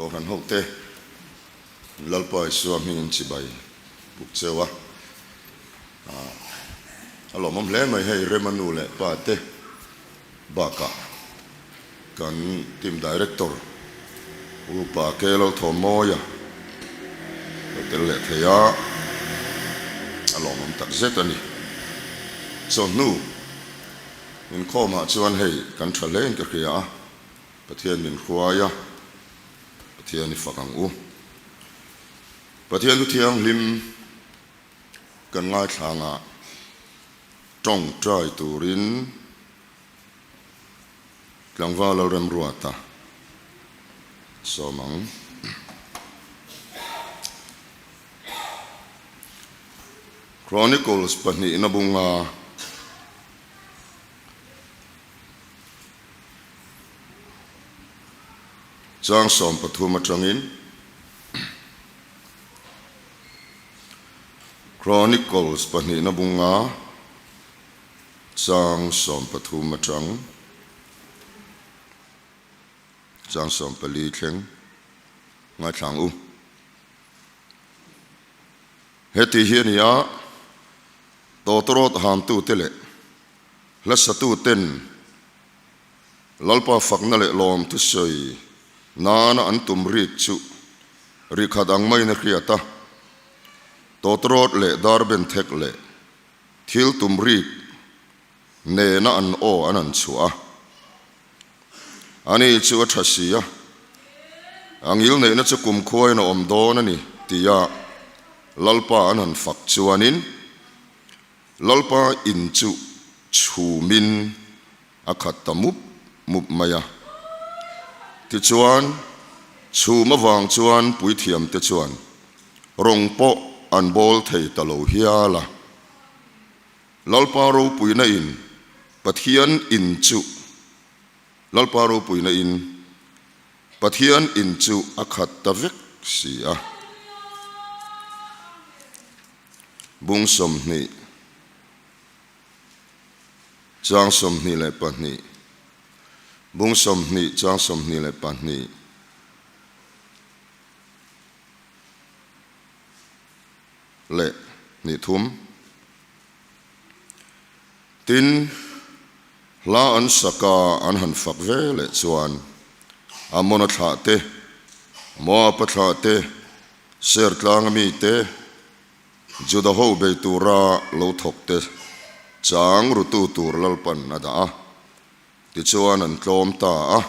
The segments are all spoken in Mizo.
Kohhran hote Lalpa Isua hmingin chibai buk cheu a, a lawmawm hle mai hei Rema nu leh pa te bakah kan team director Upa K Lalthawmawia lo tel leh thei a, a lawmawm tak zet a ni. Chawhnu inkhawmah chuan hei kan tha hlein ka hria a. Pathian min hruai a, Pathian i fak ang u. Pathian thu thianghlim kan ngaithlangah tawngtai turin tlangval Lalremruata sawm ang. Chronicles pahnihna bunga. Chang 13 atangin Chronicles pahnihna bunga chang 13 atang chang 14 thleng ngaithla ang u. Heti hi a ni a, tawtawrawt hamtute leh Hla satuten Lalpa fakna leh lawm thusawi nana an tum rik chu ri khat ang maiin a hriat a, tawtawrawt leh darben thek leh thil tum rik nena an aw an han chhuah a. Ani chu a tha si a, a ngil neihna chu kumkhuain a awm dawn a ni tia Lalpa an han fak chuanin, Lalpa in chu chhumin a khat ta mup mup mai a. Tichuan, chhum avang chuan puithiamte chuan rawng pawh an bawl thei ta lo hial a. Lalpa ropuina in Pathian in chu Lalpa ropuina in Pathian in chu a khat ta vek si a. Bung 20, chang 22, Bung 20, chang 22. Leh hnih thum. Tin, hla an sak a, an han fak ve leh chuan Amona thlah te, Moab-a thlah te, Sertlanga mite, Juda ho bei tura lo thawk te chang rutu tur Lalpan a dah a, tichuan an tlawm ta a.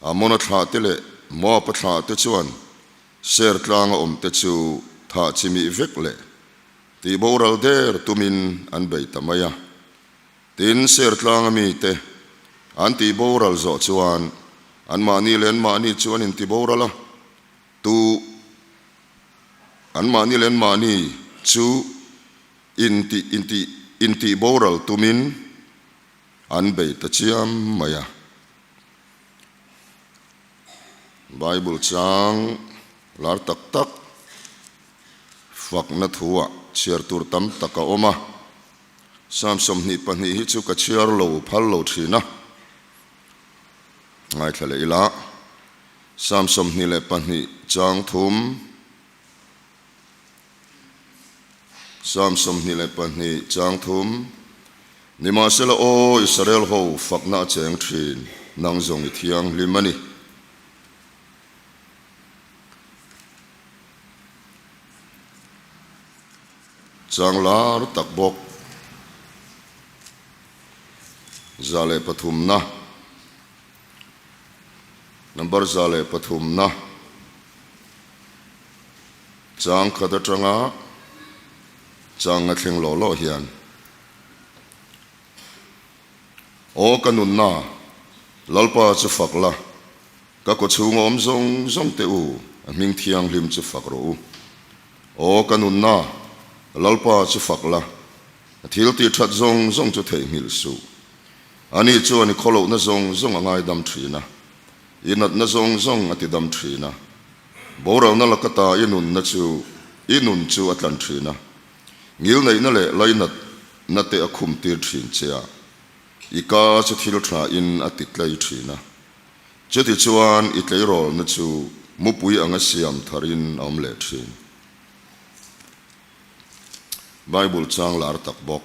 Amona thlah te leh Moab-a thlah te chuan Sertlanga awm te chu thah chimih vek leh tih boral der tumin an bei ta mai a. Tin, Sertlanga mite an tih boral zawh chuan anmahni leh anmahni chu an inti boral a, Tu anmahni leh anmahni chu inti inti intih boral tumin an bei ta chiam mai a. Bible chang lar tak tak fakna thuah chhiar tur tam tak a awm a. Psalm 22 hi chu ka chhiar lo phal lo thin a. Ngaithla leh ila. Psalm 22 chang thum, Psalm 22 chang thum, Nimahsela aw Israel ho fakna a cheng thin, nang zawng i thianghlim a ni. Chang lar tak bawk. 103 na. Number 103 na chang khat atanga chang a thleng lawh lawh hian Aw ka nunna, Lalpa chu fak la, ka kawchhung awm zawng zawng teh u, a hming thianghlim chu fak rawh u. Aw ka nunna, Lalpa chu fak la, a thil tih that zawng zawng chu theihnghilh suh. Ani chuan i khawlohna zawng zawng a ngaidam thin a, i natna zawng zawng a tidam thin a, boralna laka ta i nunna chu i nun chu a tlan thin a, ngilneihna leh lainatna te a khum tir thin che a, i ka chu thil tha in a ti tlei thin a. Chutichuan i tleirawlna chu. Mupui anga siam tharin a awm leh thin. Bible chang lar tak bawk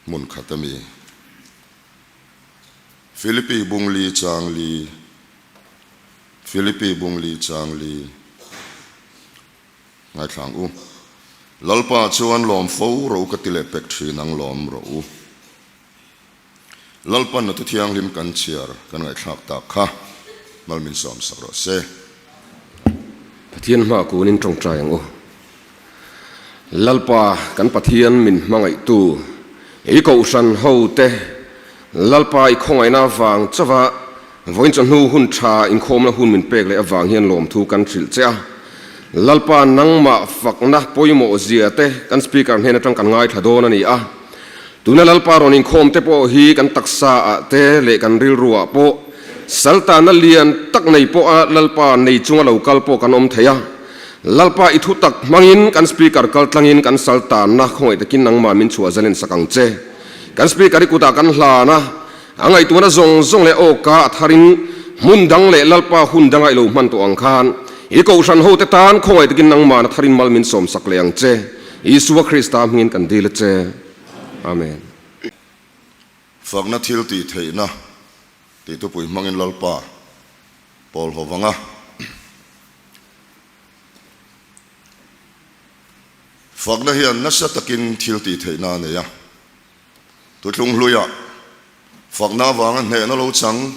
hmun khat a mi. Philippi bung li chang li Philippi bung li chang li Ngaithlang u. Lalpa chuan lawm fo rawh u ka ti leh pek thin ang lawm rawh u. Lalpan a thu thianghlim kan chhiar kan ngaihthlak tak kha mal min sawm sak rawh se. Pathian hma kunin tawngtai ang u. Lalpa kan Pathian min hmangaihtu i kohhran ho te Lalpa i khawngaihna avang chauha vawiin chawhnu hun tha inkhawmna hun min pek leh avang hian lawmthu kan hrilh che a. Lalpa nangmah fakna pawimawh zia te kan Speaker hnen atang kan ngaithla dawn a ni a. Tuna Lalpa rawn inkhawm te pawh hi kan taksa ah te leh kan rilru ah pawh saltana lian tak nei pawh a Lalpa nei chunga lo kal pawh kan awm thei a. Lalpa i thu tak hmangin kan Speaker kal tlangin kan saltanna khawngaih takin nangmah min chhuah zalen sak ang che. Kan Speaker i kutah kan hlan a, a ngaihtuahna zawng zawng leh awka a tharin hmun dang leh Lalpa hun danga i lo hman tawh ang khan i kohhran hote tan khawngaih takin nangmahna tharin mal min sawm sak leh ang che. Isua Krista hmingin kan dil a che. Amen. Fakna thil tih theihna tih thupui hmangin Lalpa pawl ho vang a. Fakna hian nasa takin thil tih theihna a nei a. Thuthlung hluiah fakna avanga hnehna lo chang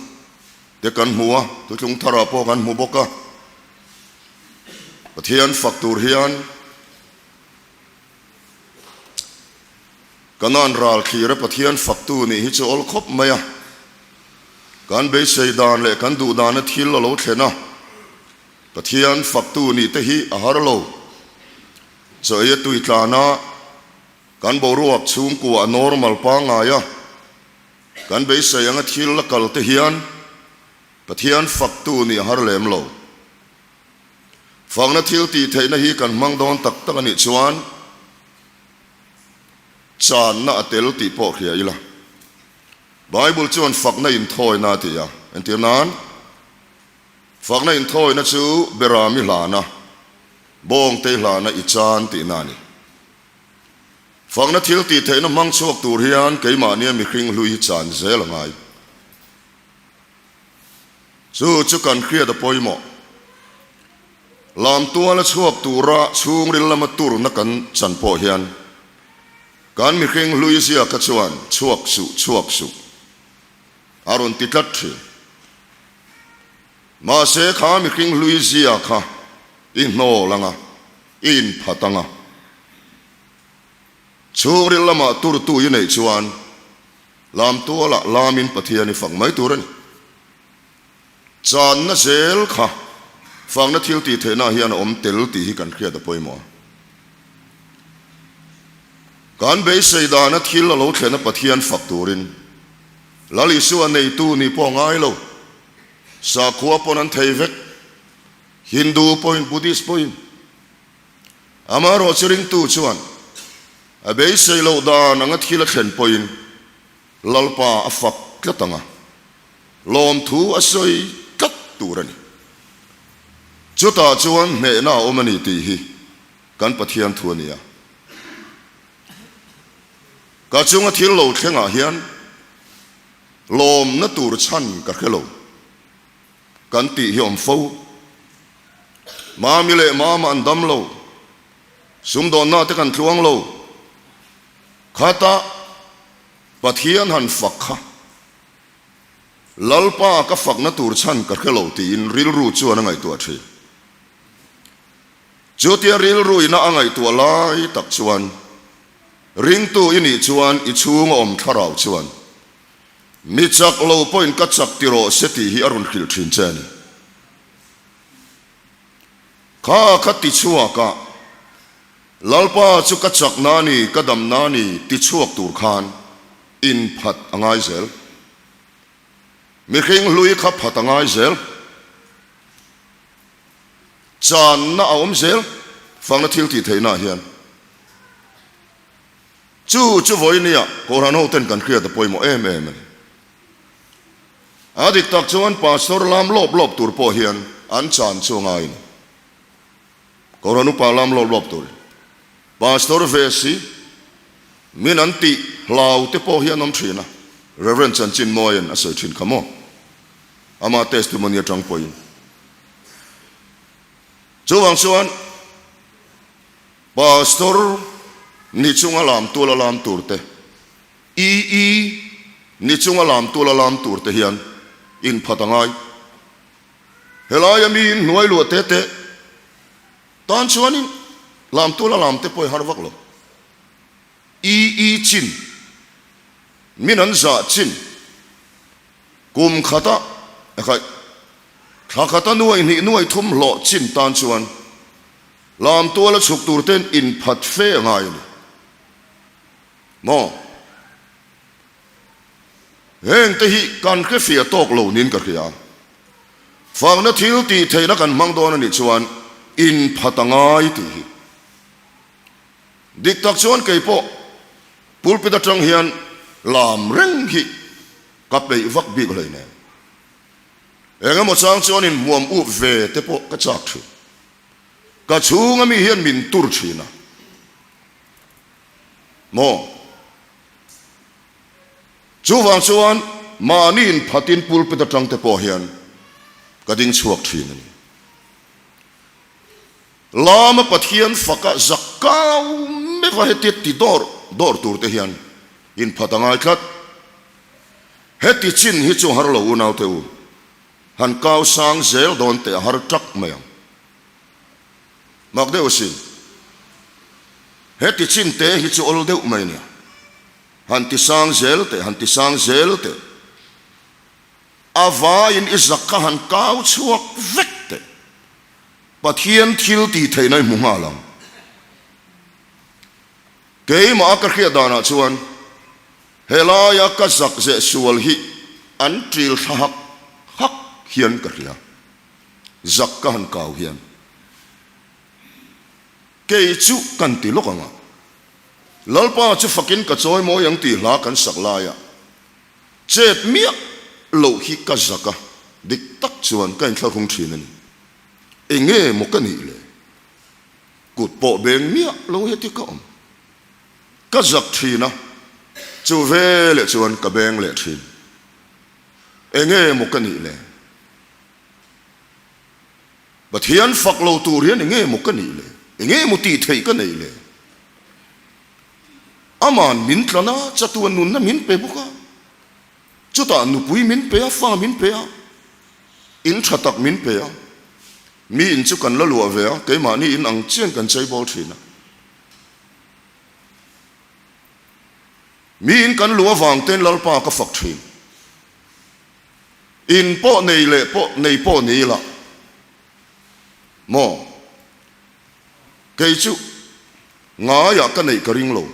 te kan hmu a, thuthlung tharah pawh kan hmu bawk a. Pathian fak tur hian Kanaan ral thlira Pathian faktu nih hi chu awl khawp mai a. Kan beisei dan leh kan duh dana thil a lo thlen a, Pathian faktu nih te hi a har lo. Chaw ei a tui tlan a, kan boruak chhungkua a normal pangngai a, kan beisei anga thil a kal te hian Pathian faktu nih a har lem lo. Fakna thil tih theihna hi kan hmang dawn tak tak a nih chuan channa a tel tih pawh hria ila. Bible chuan fakna inthawina a ti a, entir nan, Fakna inthawina chu Berami hlana, Bawngtei hlana i chan tihna a ni. Fakna thil tih theihna hmang chhuak tur hian keimahnia mihring hlui hi chan zel a ngai. Chu chu kan hriat a pawimawh. Lamtuala chhuak tura chhungril lama turna kan chan pawh hian kan mihring hlui ziaka chuan chhuak suh chhuak suh a rawn ti tlat thin. Mahse kha mihring hlui zia kha i hnawl anga, i inphat anga. Chhungril lamah turtu i neih chuan Lamtualah lamin Pathian i fak mai tur a ni. Channa zel kha fakna thil tih theihna hian a awm tel tih hi kan hriat a pawimawh a. Kan beisei dana thil a lo thlen a Pathian fak turin Lal Isua neitu nih pawh a ngai lo. Sakhua pawn an thei vek, Hindu pawhin Buddhist pawhin. Amaherawhchu ringtu chuan a beisei loh dan anga thil a thlen pawhin Lalpa a fak tlat ang a, lawmthu a sawi tlat tur a ni. Chutah chuan hnehna a awm a ni tih hi kan Pathian thu a ni a. Ka chunga thil lo thlengah hian lawmna tur chhan ka hre lo. Kan tih hi awm fo. Mami leh mama an dam lo. Sumdawnna te kan tluang lo. Khata Pathian han fak kha Lalpa ka fakna tur chhan ka hre lo tiin rilru chuan a ngaihtuah thin. Chutia rilru ina a ngaihtuah lai tak chuan ringtu i nih chuan i chhunga awm thlarau chuan Mi chak lo pawhin ka chak ti rawh se tih hi a rawn hrilh thin che a ni. Kha kha ti chhuak a, Lalpa chu ka chak na ni, ka dam na ni ti chhuak tur khan inphat a ngai zel. Mihring hlui kha phat a ngai zel. Channa a awm zel fangna thil tih theihna ah hian. Chu chu vawinia Kohhran hoten kan hriat a pawimawh em em a ni. A dik tak chuan Pastor lam lawp lawp tur pawh hian. an chan chu a ngai a ni. Kohhran upa lam lawp lawp tur Pastor ve si min an tih hlau te pawh hi an awm thin a, Rev. Chanchin Mawia'n a sawi thin kha maw? Ama testimony atang pawhin. Chuvang chuan Pastor ni chunga lam tuala lam tur te, EE ni chunga lam tuala lam tur te hian inphat a ngai. Helaia miin hnuai luah te te tan chuanin lam tuala lam te pawh i har vak lo. EE chin, min an zah chin, kum khata ekhai thla khata nuai hnih nuai thum hlawh chin tan chuan lam tuala chhuk tur ten inphat fe a ngai a ni maw? Heng te hi kan hrefiah tawk lo niin ka hria. Fakna thil tih theihna kan hmang dawn a nih chuan inphat a ngai tih hi. Dik tak chuan kei pawh pulpit atang hian lam reng hi ka peih vak bik hleinem. Eng emaw chang chuan inhmuam up ve te pawh ka chak thin. Ka chhunga mi hian min tur thin a. Maw? Chuvang chuan mahni inphatin pulpit atang te pawh hian ka ding chhuak thin a ni. Lama Pathian faka zak kau meuh a heti ti dawr dawr tur te hian inphat a ngai tlat. Heti chin hi chu har lo unaute u, han kau sang zel dawn teh a har tak mai ang. Mak deuh asin. Heti chin te hi chu awl deuh mai nia. Han ti sang zel teh, han ti sang zel teh. A vaiin i zak kha han kau chhuak vek teh. Pathian thil tih theihna i hmu nghal ang. Keimah a ka hriat danah chuan helaia ka zak zeh sual hi an ṭil thla hak hak hian ka hria. Zak ka han kau hian kei chu kan ti lawk ang a, Lalpa chu fakin ka chawi mawi ang tih hla kan sak laia chet miah loh hi ka zak a, dik tak chuan ka inthlahrung thin a ni. Enge maw ka nih le? Kut pawh beng miah lo heti ka awm. Ka zak thin a, chu veleh chuan ka beng leh thin. Enge maw ka nih le? Pathian fak lo tur hian enge maw ka nih le? Enge maw tih theih ka neih le? Aman min tlan a, chatuan nunna min pe bawk a. Chutah nupui min pe a, fa min pe a, in tha tak min pe a. Mi in chu kan la luah ve a, keimahni in ang chian kan cheibawl thin a. Mi in kan luah avang ten Lalpa ka fak thin. In pawh nei leh pawh nei pawh ni ila maw? Kei chu ngaiah ka neih ka ring lo.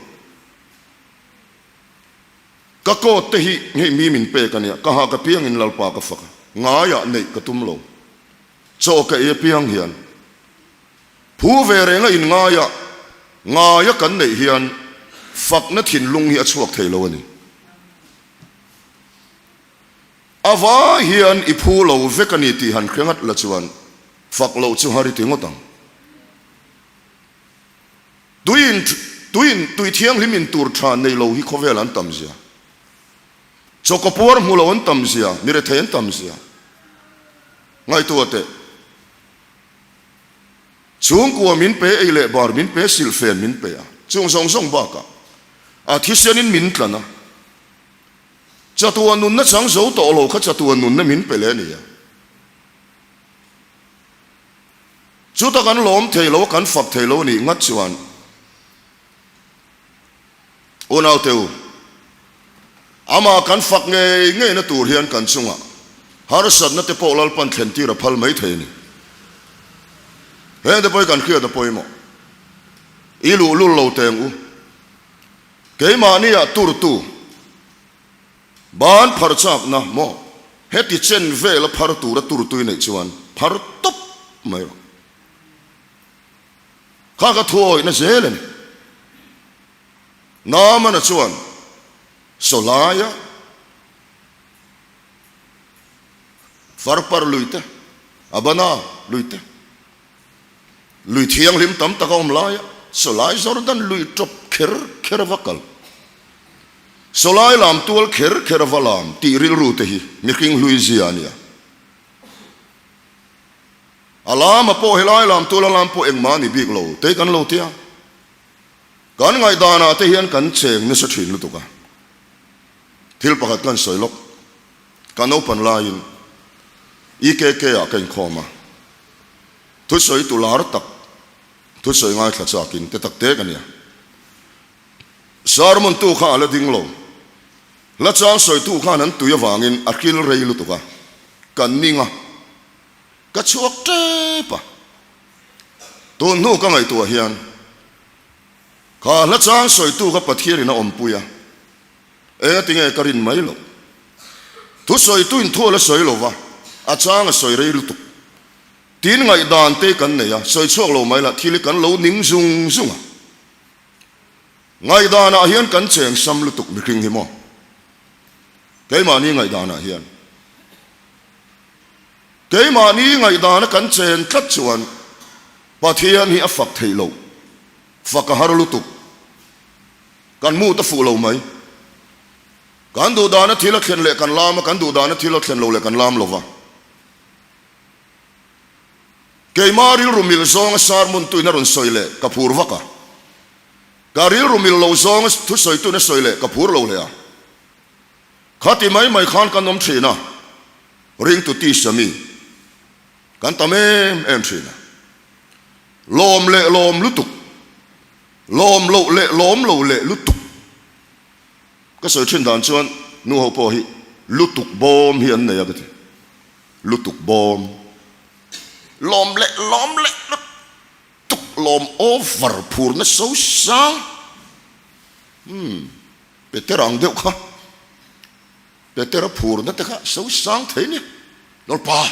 Ka coat te hi hei mi min pek a nia, ka hak apiangin Lalpa ka fak a, ngaiah neih ka tum lo. Chaw ka ei apiang hian phu ve renga in ngaiah ngaia kan neih hian fakna thinlung hi a chhuak thei lo a ni. A vai hian i phu lo vek a ni tih han hre ngat la chuan fak loh chu har i ti ngawt ang. Tuiin tuiin tui thianghlim in tur tha nei lo hi khawvel an tam zia. Chawkaw puar hmu lo an tam zia, mi rethei an tam zia. Ngaihtuah teh. Chhungkua min pe, ei leh bar min pe, silhfen min pe a, chung zawng zawng bakah a thisenin min tlan a. Chatuan nunna chang zo tawh lo kha chatuan nunna min pe leh a ni a. Chuta kan lawm thei lo a, kan fak thei lo a nih ngat chuan Unaute u, amah kan fak ngei ngeina tur hian kan chungah harsatna te pawh Lalpan thlen tir a phal mai thei a ni. Hengte pawh hi kan hriat a pawimawh. I luhlul lo teng u. Keimahniah turtu ban phar chakna maw heti chen vela phar tura turtui neih chuan phar tawp mai rawh. Kha ka thuawihna zel a ni. Naamana chuan Sawlaia farpar luite. Abana lui te, lui thianghlim tam tak a awm laia sawlai Jordan lui tawp kher kher a va kal, sawlai lam tual kher kher a va lam tih rilru te hi mihring hlui zia a nia. A lama pawh helai lam tuala lam pawh engmah a ni bik lo te kan lo tia. Kan ngaihdanah te hian kan cheng nasa thin lutuk a. Thil pakhat kan sawi lawk. Ka naupan laiin EKK ah ka inkhawm a. Thusawi tu lar tak, thusawi ngaithla chakin te tak te ka nia. Sermon tu kha a la ding lo. Hla chang sawitu khan an tui avangin a hril rei lutuk a. Ka ning a. Ka chhuak tep a. Tun hnu ka ngaihtuah hian kha hla chang sawitu kha Pathianin a awmpui a, eng a tinge ka rin mai loh. Thusawitu in thu a la sawi lo va, a chang a sawi rei lutuk. Tin ngaihdan te kan nei a, sawi chhuak lo mai lah thil hi kan lo ning zung zung a. Ngaihdanah hian kan cheng sam lutuk mihring hi maw? Keimahni ngaihdanah hian. Keimahni ngaihdana kan chen tlat chuan Pathian hi a fak theih loh, fak a har lutuk. Kan mut a fuh lo mai. Kan duhdana thil a thlen leh kan lam a, kan duhdana thil a thlen lo leh kan lam lo va. Keimah rilru mil zawnga sermon tuin a rawn sawi leh ka phur vak a. Ka rilru mil lo zawnga thusawi tuin a sawi leh ka phur lo hle a. Khati mai mai khan kan awm thin a, ringtu tisa mi kan tam em em thin a. Lawm leh lawm lutuk, lawm loh leh lawm lo leh lutuk. Ka sawi thin dan chuan nu ho pawh hi lutuk bawm hi an nei a ka ti. Lutuk bawm. Lawm leh lawm leh lutuk, lawm over phurna so sang. Umm. Peter ang deuh kha, Peter a phurna te kha so sang thei nia, Lalpa,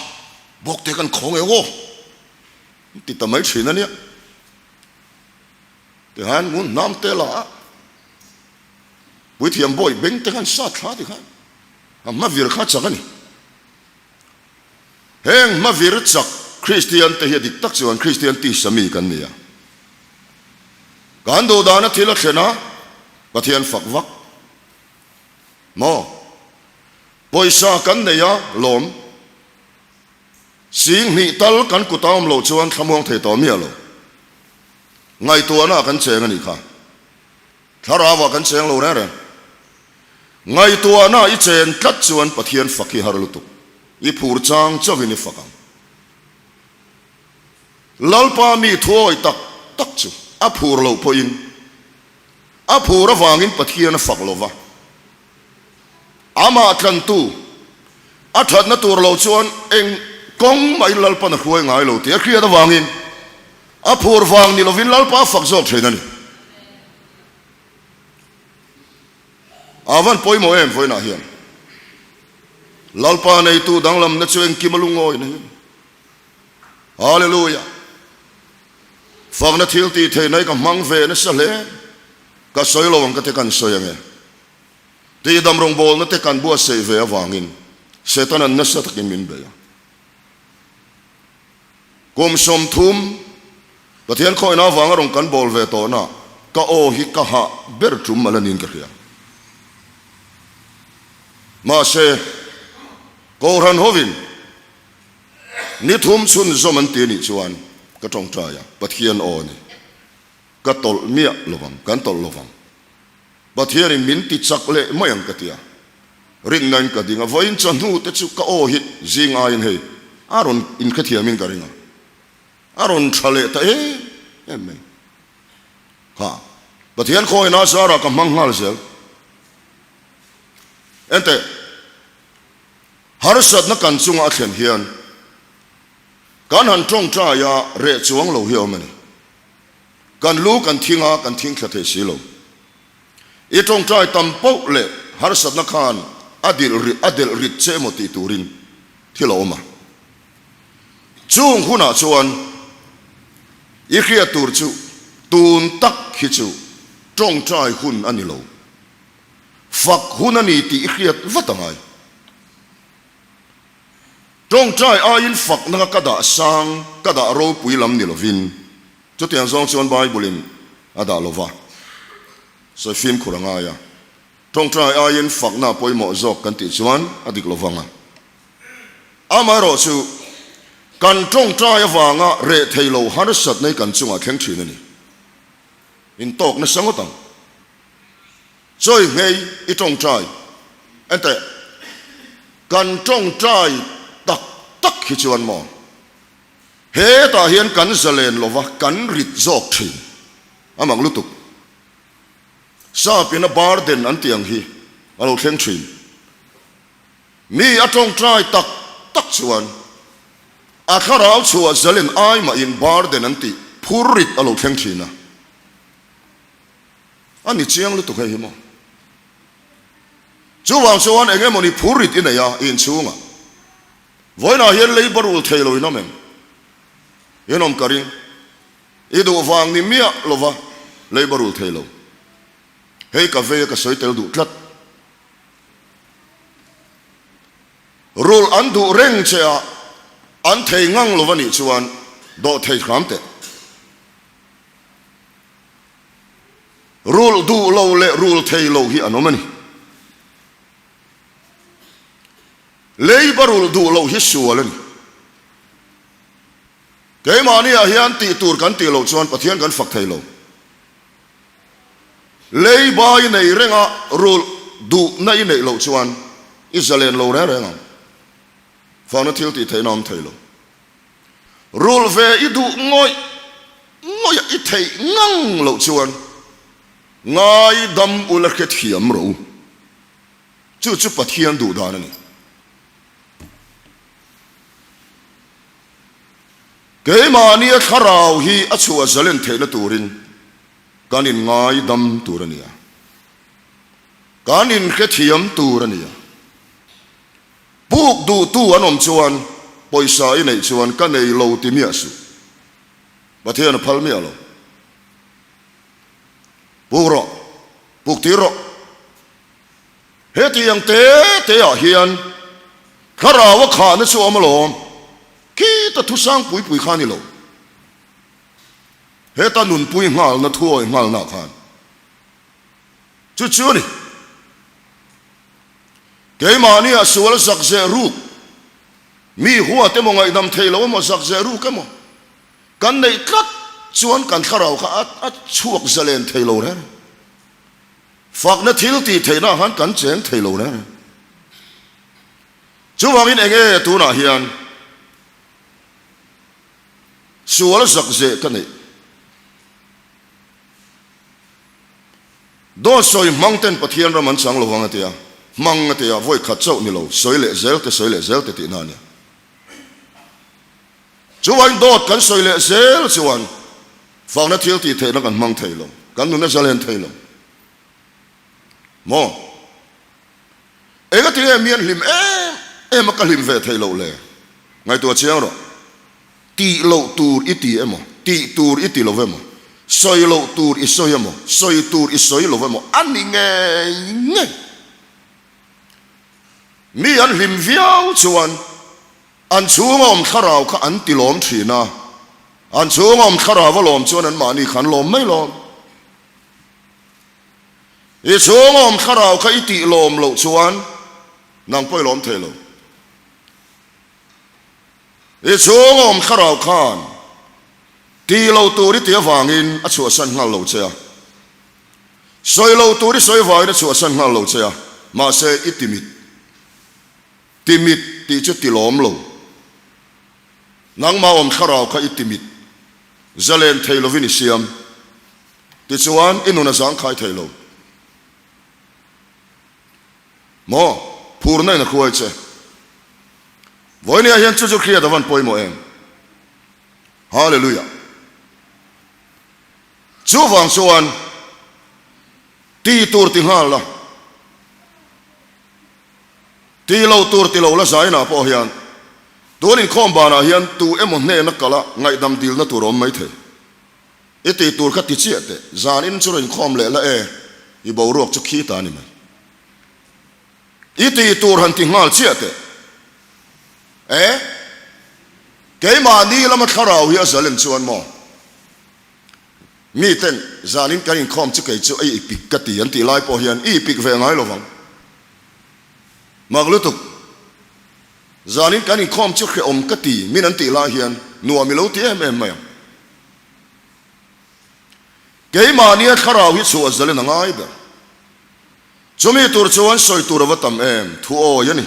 bawk te kan khawng eng aw, an ti ta mai thin a nia. Tihian ngun hnam te la a, Puithiam bawi beng te khan sat thla ti khan a hma vir kha chak a ni. Heng hma vir chak Kristian te hi a dik tak chuan Kristian tisa mi kan ni a. Kan duh dana thil a thlen a, Pathian fak vak maw? Pawisa kan nei a lawm, sing hnih tal kan kut a awm loh chuan thlamuang thei tawh miah lo. Ngaihtuahna ah kan cheng a nih kha. Thlarau ah kan cheng lo reng reng. Ngaihtuahna ah i chen tlat chuan Pathian fak hi har lutuk. I phur chang chauhin i fak ang. Lalpa mi thuawi tak tak chu a phur loh pawhin a phur avangin Pathian a fak lo va. Amah tlantu a thatna tur lo chuan eng kawng mahin Lalpan a hruai ngai lo tih a hriat avangin a phur vang ni lovin Lalpa a fak zawk thin a ni. A van pawimawh em vawiinah hian Lalpa neitu danglamna chu engkim a lungawina hi a ni. Hallelujah! Fakna thil tih theihna hi ka hmang ve nasa hle. Ka sawi lo ang ka te kan sawi ange. Tihdam rawngbawlna te kan buatsaih ve avangin Setana'n nasa takin min bei a. Kum 30 Pathian khawihna avanga rawn kan bawl ve tawhna ka aw hi ka hah ber tum a la niin ka hria. Mahse, Kohhran hovin Ni thum chhunzawm an ti anih chuan ka tawngtai a, Pathian aw a ni. Ka tawlh miah lovang, kan tawlh lovang. Pathianin min ti chak leh mai ang ka ti a. Rinnain ka ding a, vawiin chawhnu te chu ka aw hi zing aiin hei a rawn inhrethiamin ka ring a, a rawn tha leh ta em em mai. Kha Pathian khawina zarah ka hmang nghal zel. Enteh. Harsatna kan chunga a thlen hian kan han tawngtai a, reh chuang lo hi a awm a ni. Kan lu kan thing a, kan thing thla thei si lo. I tawngtai tam poh leh harsatna khan a dilh rit, a delh rit che emaw tih turin thil a awm a. Chung hunah chuan i hriat tur chu tun tak hi chu tawngtai hun a ni lo. Fak hun a ni tih i hriat vat a ngai. Tawngtai aiin fakna ka dah sang, ka dah ropui lam ni lovin, chutiang zawng chuan Bible-in a dah lo va, sawi fimkhur a ngai a. Tawngtai aiin fakna a pawimawh zawk kan tih chuan a dik lo vang a. Amaherawhchu, kan tawngtai avanga reh thei lo harsatna hi kan chungah thleng thin a ni. Intawk nasa ngawt ang. Chawi nghei i tawngtai. Enteh, kan tawngtai tak tak hi chuan maw? Hetah hian kan zalen lova kan rit zawk thin. A mak lutuk. Sap ina burden an tih ang hi a lo thleng thin. Mi a tawngtai tak tak chuan a thlarau chhuah zalen ai mahin burden an tih phur rit a lo thleng thin a. A ni chiang lutuk hei hi maw? Chuvang chuan eng emawni phur rit i nei a i inchhungah. Vawiinah hian leiba rul thei lo in awm em? In awm ka ring. I duh vang ni miah lova leiba rul thei lo. Hei ka vei a ka sawi tel duh tlat. Rul an duh reng che a, an thei ngang lova nih chuan dawh thei hram teh. Rul duh lo leh rul thei lo hi an awm a ni. Leiba rul duh loh hi sual a ni. Keimahniah hian tih tur kan tih loh chuan Pathian kan fak thei lo. Leiba i nei reng a, rul duhna i neih loh chuan i zalen lo reng reng ang. Fakna thil tih theihna awm thei lo. Rulh ve i duh ngawih ngawih a i theih ngang loh chuan ngaidam ula hrethiam rawh u. Chu chu Pathian duh dan a ni. Keimahnia thlarau hi a chhuah zalen theihna turin kan inngaidam tur a ni a, kan inhrethiam tur a ni a. Puk duhtu an awm chuan pawisa i neih chuan ka nei lo ti miah suh. Pathian a phal miah lo. Puk rawh, puk tir rawh. Hetiang te te ah hian thlarau a khahna chu a awm alawm. Khita thusang pui pui kha a ni lo. Heta nunpui nghalna thuawi nghalna khan chu chu a ni. Keimahnia sual zak zeh ruk, mi huat emaw ngaihdam thei lo emaw zak zeh ruk emaw kan neih tlat chuan kan thlarau kha a chhuak zalen thei lo reng. Fakna thil tih theihna ah khan kan cheng thei lo reng. Chuvangin eng nge tunah hian sual zak zeh ka neih? Dawt sawi hmang ten Pathian ram an chang lo vang a ti a, hmang a ti a, vawi khat chauh ni lo, sawi leh zel te, sawi leh zel te tihna a ni. Chuvain dawt kan sawi leh zel chuan fakna thil tih theihna kan hmang thei lo, kan nun a zalen thei lo. Maw? Engati nge mi an hlim em em a ka hlim ve theih loh le? Ngaihtuah chiang rawh. Tih loh tur i ti emaw, tih tur i ti lo emaw, sawi loh tur i sawi emaw, sawi tur i sawi lo emaw a ni ngei ngei. Mi an hlim viau chuan an chhunga awm thlarau kha an ti lawm thin a, an chhunga awm thlarau a lawm chuan anmahni kha an lawm mai lawm. I chhunga awm thlarau kha i tih lawm loh chuan nang pawh i lawm thei lo. I chhung awm thlarau khan ti lo tur i ti avangin a chhuahsan nghal lo che a, sawi lo tur i sawi vangin a chhuahsan nghal lo che a, mahse i ti mit, ti mit tih chu ti lawm lo. Nangmah awm thlarau kha i ti mit, zalen thei lovin i siam, tichuan i nun a zangkhai thei lo. Maw? Phurna in a hruai che. Vawinia hian chu chu hriat a van pawimawh em? Hallelujah! Chuvang chuan ti tur ti nghal la, ti lo tur ti lo la zainah pawh hian tun inkhawm banah hian tu emaw hnena kala ngaihdam dilna tur a awm maithei. I tih tur kha ti chiah teh, zanin chu rawn inkhawm leh la e, i boruak chu khi ta ni mai. I tih tur han ti nghal chiah teh. E? Keimahni lama thlarau hi a zalen chuan maw? Miten zanin kan inkhawm chu kei chu a ipik ka ti an tih lai pawh hian i ipik ve ngai lovang. Mak lutuk. Zanin kan inkhawm chu hrehawm ka ti min an tih lai hian nuam i lo ti em em mai ang. Keimahnia thlarau hi chhuah zalen a ngai ber. Chumi tur chuan sawi tur a va tam em, thu awi a ni.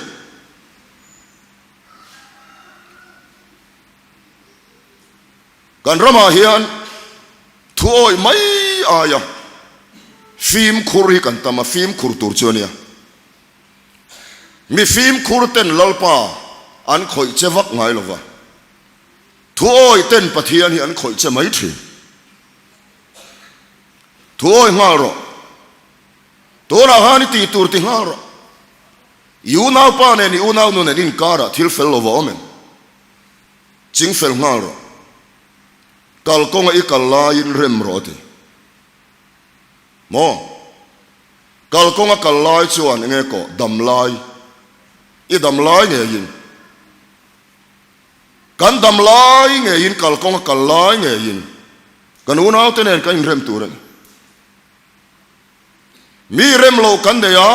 Kan ramah hian thu awih mai aia fimkhur hi kan tam a, fimkhur tur chu a nia. Mi fimkhur ten Lalpa an khawih che vak ngai lova, thu awih ten Pathian hi an khawih che mai thin. Thu awih nghal rawh. Tunah khan i tih tur ti nghal rawh. I unaupa nen i unaunu nen inkarah thil fel lova awm em? Ching fel nghal rawh. Kal kawnga i kal laiin rem rawh a ti. Maw? Kal kawnga kal lai chuan enge kawh dam lai? I dam lai ngeiin. Kan dam lai ngeiin kal kawnga kal lai ngeiin kan unaute nen kan inrem tur a ni. Mi rem lo kan nei a,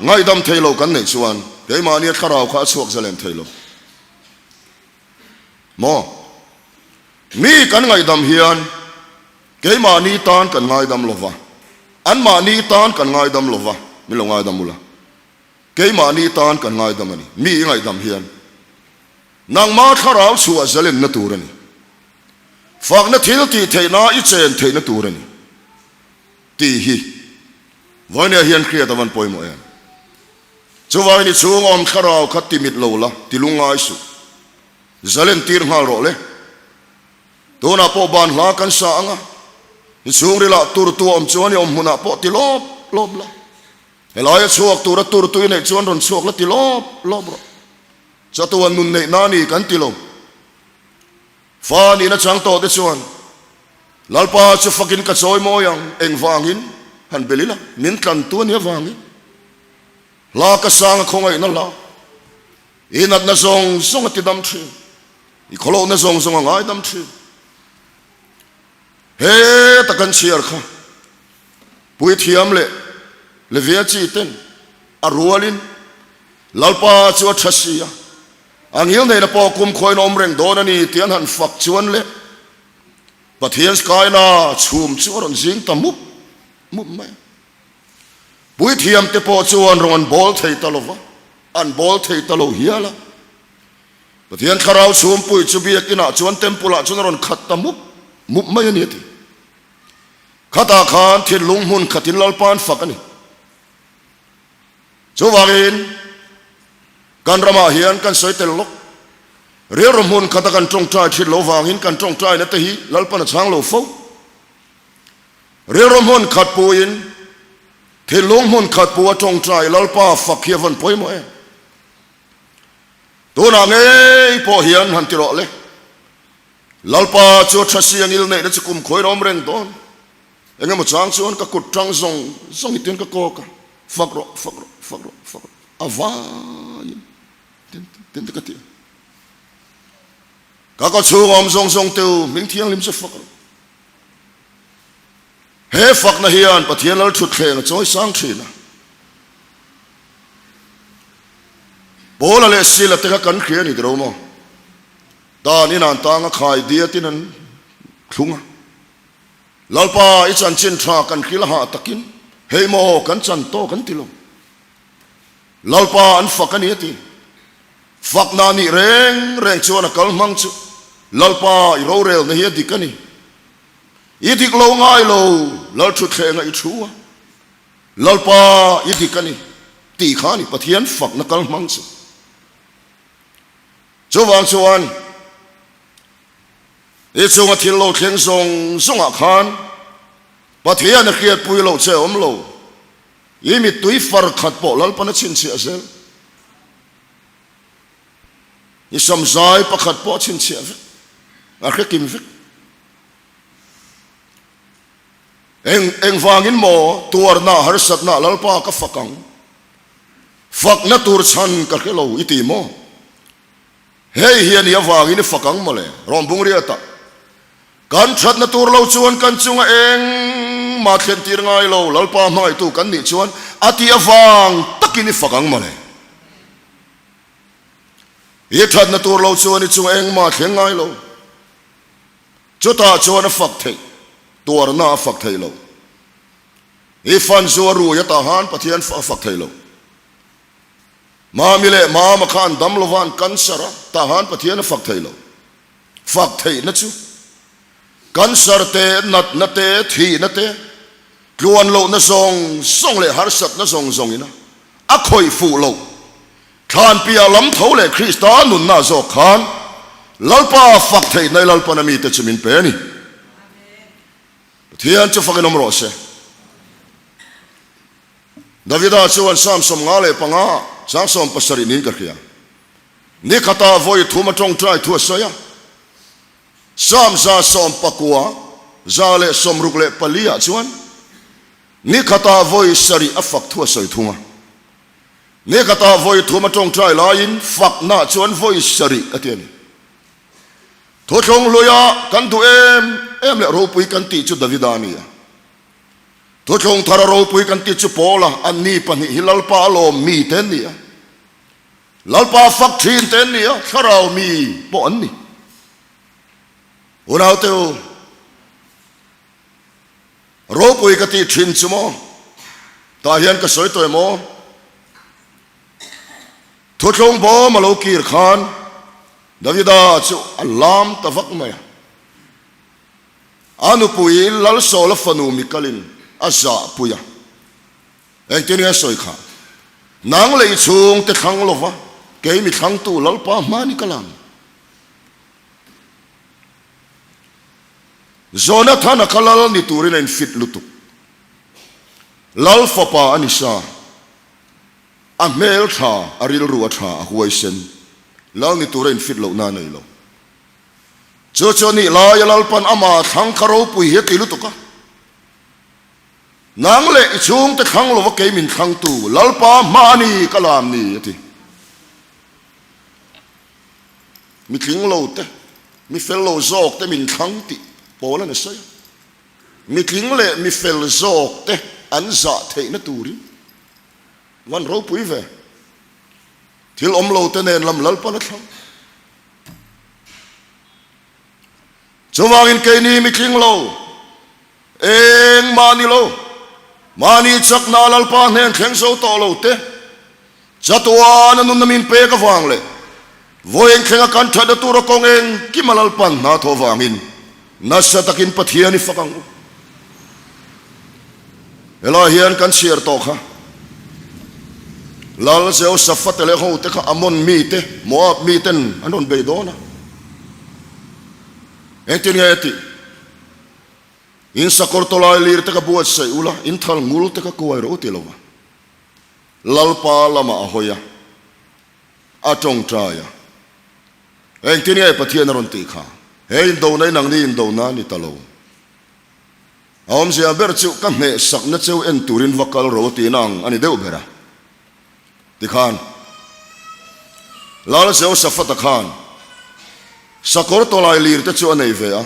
ngaihdam thei lo kan neih chuan keimahnia thlarau kha a chhuak zalen thei lo. Maw? Mi kan ngaihdam hian keimahni tan kan ngaidam lo va, anmahni tan kan ngaidam lo va, min lo ngaidam ula. Keimahni tan kan ngaidam a ni. Mi i ngaihdam hian nangma thlarau chhuah zalenna tur a ni. Fakna thil tih theihna i chen theihna tur a ni. Tih hi vawinia hian hriat a van pawimawh em? Chuvangin i chhung awm thlarau kha ti mit lo la, ti lungngai suh. Zalen tir nghal rawh le. Tunah pawh ban hla kan sa ang a, i chhungrilah turtu a awm chuan i awm hmunah pawh ti lawp lawp la. Helaia chhuak tura turtu i neih chuan rawn chhuak la ti lawp lawp rawh. Chatuan nun neihna a ni kan ti lo. Fa nihna chang tawh te chuan Lalpa chu fakin ka chawi mawi ang, engvangin han bel ila, min tlantu a nih avangin. Hla ka sang a khawngaihna hla, i natna zawng zawng a ti dam thin, i khawlohna zawng zawng a ngaidam thin. Heta kan chhiar kha Puithiam leh Levia chi ten a rualin Lalpa chu a tha si a, A ngilneihna pawh kumkhuain awm reng dawn a ni tih an han fak chuan le Pathian Skyna chhum chu a rawn zing ta mup mup mai a. Puithiamte pawh chuan rawn an bawl thei ta lo va, an bawl thei ta lo hial a. Pathian thlarau chhumpui chu biakinah chuan temple ah chuan a rawn khat ta mup mup mai a ni a ti. Khatah khan thinlung hmun khatin Lalpa an fak a ni. Chuvangin, kan ramah hian kan sawi tel lawk. Rilru hmun khata kan tawngtai thin lo vangin kan tawngtaina te hi Lalpan a chhang lo fo. Rilru hmun khat puin, thinlung hmun khat pu a tawngtai Lalpa fak hi a vawn pawimawh em? Tunah ngei pawh hian han ti rawh le. Lalpa chu a tha si angil neihna chu kum khawiin a awm reng dawn. Eng emaw chang chuan ka kut tang zawng zawng hi tin ka kawk a, fak rawh, fak rawh, fak rawh, fak rawh, a vaiin tin tin te ka ti a. Ka kaw chhung awm zawng zawng te u, hming thianghlim chu fak rawh. He fakna hian Pathian lal thutthleng a chawi sang thin a. Paula leh Sila te kha kan hria a ni tiro maw? Dan in an tang a khai diatin an thlung a. Lalpa, i chanchin tha kan hril a hah takin, hei maw kan chan tawk an ti lo. Lalpa an fak a ni a ti. Fakna nih reng reng chuan a kal hmang chu Lalpa i rorelna hi a dik a ni. I dik lo ngai lo, Lalthutthlenga i thu a. Lalpa i dik a ni tih kha a ni Pathian fakna kal hmang chu. Chuvang chuan I chunga thil lo thleng zawng zawngah khan Pathian a hriatpui loh che awm lo. I mittui far khat pawh Lalpan a chhinchhiah zel. I samzai pakhat pawh a chhinchhiah vek, a hrekim vek. Eng engvangin maw tuarna harsatna Lalpa ka fak ang? Fakna tur chhan ka hre lo i ti maw? Hei hi a nih avangin i fak ang mawle, rawn bung riat a. Kan thatna tur lo chuan kan chunga engmah thlen tir ngai lo, Lalpa hmangaihtu kan nih chuan a tih avang takin i fak ang mawle. I thatna tur lo chuan i chunga engmah thleng ngai lo. Chutah chuan a fak theih, tuarna a fak theih lo. I fan chu a rui atah han Pathian a fak thei lo. Mami leh Mama kha an dam lova an cancer a, tah han Pathian a fak thei lo. Fak theihna chu cancer te, natna te, thihna te, tluan lohna zawng zawng leh harsatna zawng zawng ina a khawih fuh loh. Thlan piah lam tho leh Krista nunna zawk khan Lalpa fak theihna i Lalpan a mite chu min pe a ni. Pathian chu fakin awm rawh se. Davida chuan Psalm 55 chang 70 niin ka hria. Ni khatah vawi thum a tawngtai thu a sawi a. Psalm 119 164 ah chuan ni khatah vawi sarih a fak thu a sawi thung a. Ni khatah vawi thum a tawngtai laiin fakna chuan vawi sarih a ti a ni. Thuthlung hluia kan duh em em leh ropui kan tih chu Davida a ni a. Thuthlung thara ropui kan tih chu Paula, anni pahnih hi Lalpa a lawm mi te an ni a. Lalpa fak thin te an ni a, thlarau mi pawh an ni. Unaute u, ropui ka tih thin chu maw? Tah hian ka sawi tawh em aw? Thuthlung bawm a lo kir khan Davida chu a lam ta vak mai a. A nupui Lalsawla fanu Mikalin a zahpui a. Engtin nge sawi kha? Nang lei chhungte thlang lova kei mi thlangtu Lalpa hmani ka lang. Jonathana kha lal ni turin a infit lutuk. Lal fapa a ni sa. A hmel tha, a rilru a tha, a huaisen. Lal ni tura infit lohna a nei lo. Chu chu a nih laia Lalpan ama thlang kha ropui hi a ti lutuk a. Nang leh i chhungte thlang lova kei min thlangtu Lalpa hma a ni ka lam ni a ti. Mi tling lo te, mi fel lo zawk te min thlang tih pawl a ni sawi a. Mi tling leh mi fel zawk te an zah theihna turin Van ropui ve. Thil awm lo te nen lam Lalpan a thlang. Chuvangin keini mi tling lo, eng mahni lo, mahni chakna Lalpa hnen thleng zo tawh lo te, chatuana nunna min pek avang leh vawiin thlenga kan thatna tura kawng engkima Lalpan hna thawh vangin Nasa takin Pathian i fak ang u. Helai hian kan chhiar tawh kha. Lal Jehoshaphat leh hote kha Ammon mite, Moab miten an rawn bei dawn a. Engtin nge a tih? In sakawr tawlai lir te ka buatsaih ula, in thal ngul te ka kuai rawh u ti lo va. Lalpa lamah a hawi a, a tawngtai a. Engtin nge Pathian a rawn tih kha? He indona in angni indona a ni ta lo. A awmzia ber chu ka hnehsakna cheu en turin va kal ro tihna ang a ni deuh ber a. Tikhan, Lal Jehoshaphat-a khan sakawr tawlai lir te chu a nei ve a,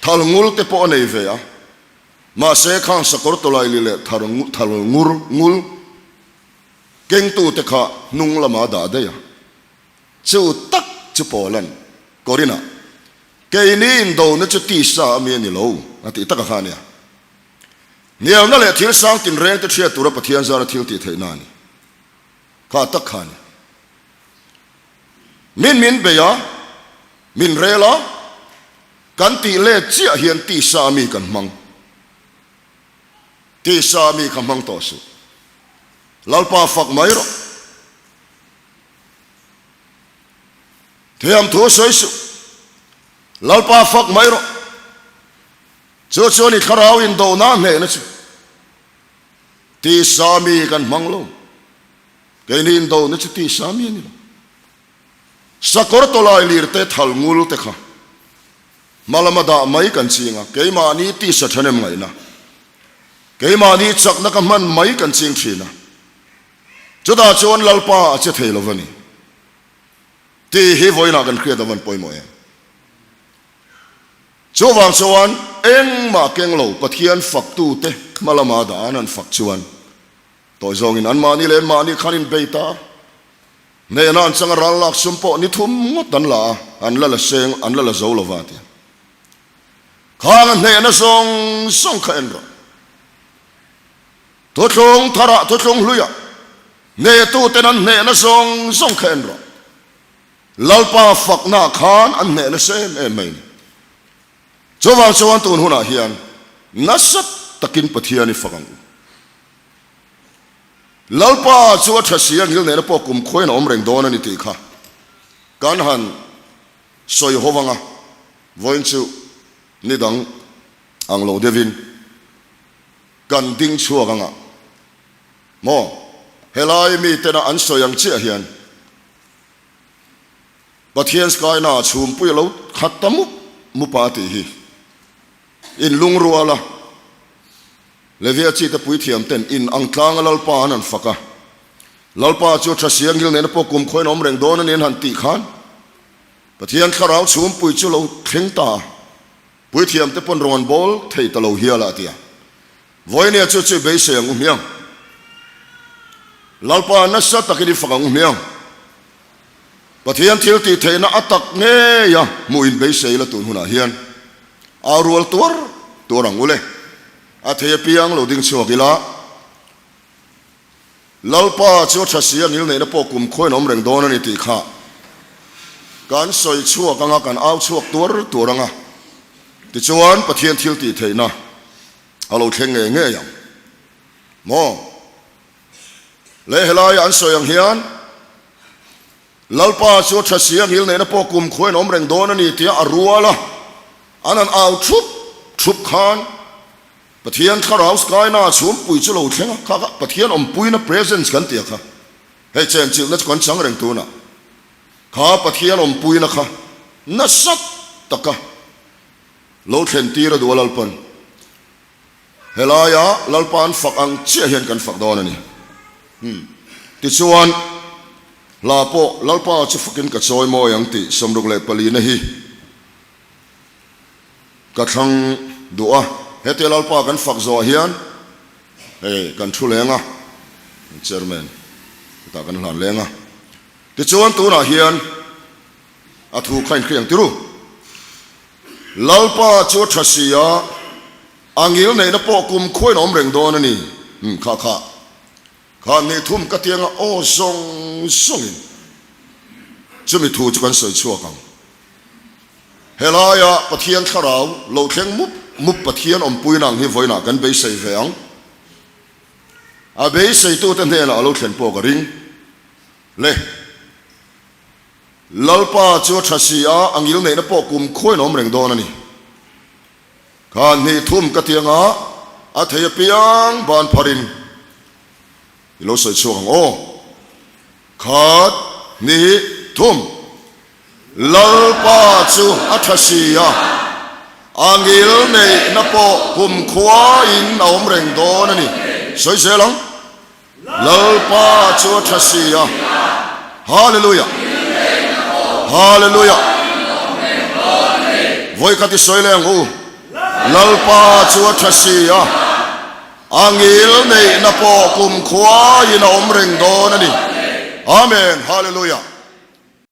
thal ngul te pawh a nei ve a, mahse khang sakawr tawlai lir leh thal ngur ngul kengtute kha hnung lamah a dah daih a. Chu tak chu Paula'n Korinah, Keini indona chu tisa a mi a ni lo, a tih taka kha a nia. Hnialna leh thil sang tinrengte hriat tura Pathian zara thil tih theihna a ni. Kha tak kha a ni. Min min bei a, min rel a, kan tih let chiah hian tisa a mi kan hmang. Tisa a mi kha hmang tawh suh. Lalpa fak mai rawh. Thiam thu sawi suh. Lalpa fak mai rawh. Chu chuan i thlarau indona hnehna chu tisa mi kan hmang lo. Keini indona chu tisa mi a ni lo. Sakawr tawlai lir te thal ngul te kha hma lama dah mai kan ching a, keimahni tisa ṭhahnem ngaihna, keimahni chakna ka hman mai kan ching ṭhin a. Chutah chuan Lalpa a che thei lo va ni. Tih hi vawiinah kan hriat avan pawimawh em? Chuvang chuan engmah keng lo Pathian faktute hma lama dah an han fak chuan tawi zawngin anmahni leh anmahni khan inbei ta. Hnehna an changa ral lak sum pawh ni thum ngawt an la a, an la la seng, an la la zo lova tia. Khang a hnehna zawng zawng kha en rawh. Thuthlung tharah thuthlung hluiah hnehtuten an hnehna zawng zawng kha en rawh. Lalpa faknaah khan an hneh nasa em em mai a ni. Chuvang chuan tun hunah hian nasa takin Pathian i fak ang u. Lalpa chu a tha si a, ngil nena pawh kum khuain a awm reng dawn a ni tih kha kan han sawi ho vang a, vawiin chu ni dang ang lo deuhin kan ding chhuak ang a maw? Helai mitena an sawi ang chiah hian Pathian Skyna ah chhumpui a lo khat ta mup mup a tih hi in lungrual a, Levia chite puithiam ten in ang tlang a Lalpa an han fak a, Lalpa chu tha sia ngil nena pawh kum khawiin a awm reng dawn a ni an han tih khan Pathian thlarau chhumpui chu lo thleng ta a, puithiam te pawn rawng an bawl thei ta lo hial a a ti a. Vawinia chu chu i beisei ang u hmiang. Lalpa nasa takin i fak ang u hmiang. Pathian thil tih theihna a tak ngei a hmuh in beisei la tun hunah hian au rual tuar tuar ang u le. A thei apiang lo ding chhuak ila. Lalpa chu a tha si a, ngil neihna pawh kum khuain a awm reng dawn a ni tih kha kan sawi chhuak ang a, kan au chhuak tuar tuar ang a. Tichuan Pathian thil tih theihna a lo thleng ngei ngei ang maw? Le helaia an sawi ang hian Lalpa chu a tha si a, ngil neihna pawh kum khuain a awm reng dawn a ni tia a rual a, an han au thup thup khan Pathian thlarau Skyna chhumpui chu lo thleng a, kha kha Pathian awmpuina presence kan tih a kha, hei chenchilhna chu kan chang reng tunah, kha Pathian awmpuina kha nasa taka lo thlen tir a duh a Lalpan helaia Lalpa an fak ang chiah hian kan fak dawn a ni. Hmm. Tichuan, hla pawh Lalpa chu fakin ka chawi mawi ang tih 64 na hi Ka thlang duh a, hetia Lalpa kan fak zawh hian hei kan thu leng a, Chairman hetah kan hlan leng a. Tichuan tunah hian a thu kha inhriang tir u. Lalpa chu a tha si a, a ngil neihna pawh kum khuain a awm reng dawn a ni. Umm kha kha kha ni thum ka tianga aw zawng zawngin chumi thu chu kan sawi chhuak ang. Helaia Pathian thlarau lo thleng mup mup Pathian awmpuina ang hi vawiinah kan beisei ve ang. A beiseitute hnenah a lo thlen pawh ka ring. Le, Lalpa chu a tha si a, a ngil neihna pawh kum khuain a awm reng dawn a ni. Kha hnih thum ka ti anga a thei apiang ban pharin i lo sawi chhuak ang aw. Khat, hnih, thum. Lalpa chu a tha si a, a ngil neihna pawh kumkhuain a awm reng dawn a ni. Sawi zel ang. Lalpa chu a tha si a. Hallelujah! Hallelujah! Vawikhat i sawi leh ang u. Lalpa chu a tha si a, a ngil neihna pawh kumkhuain a awm reng dawn a ni. Amen! Hallelujah!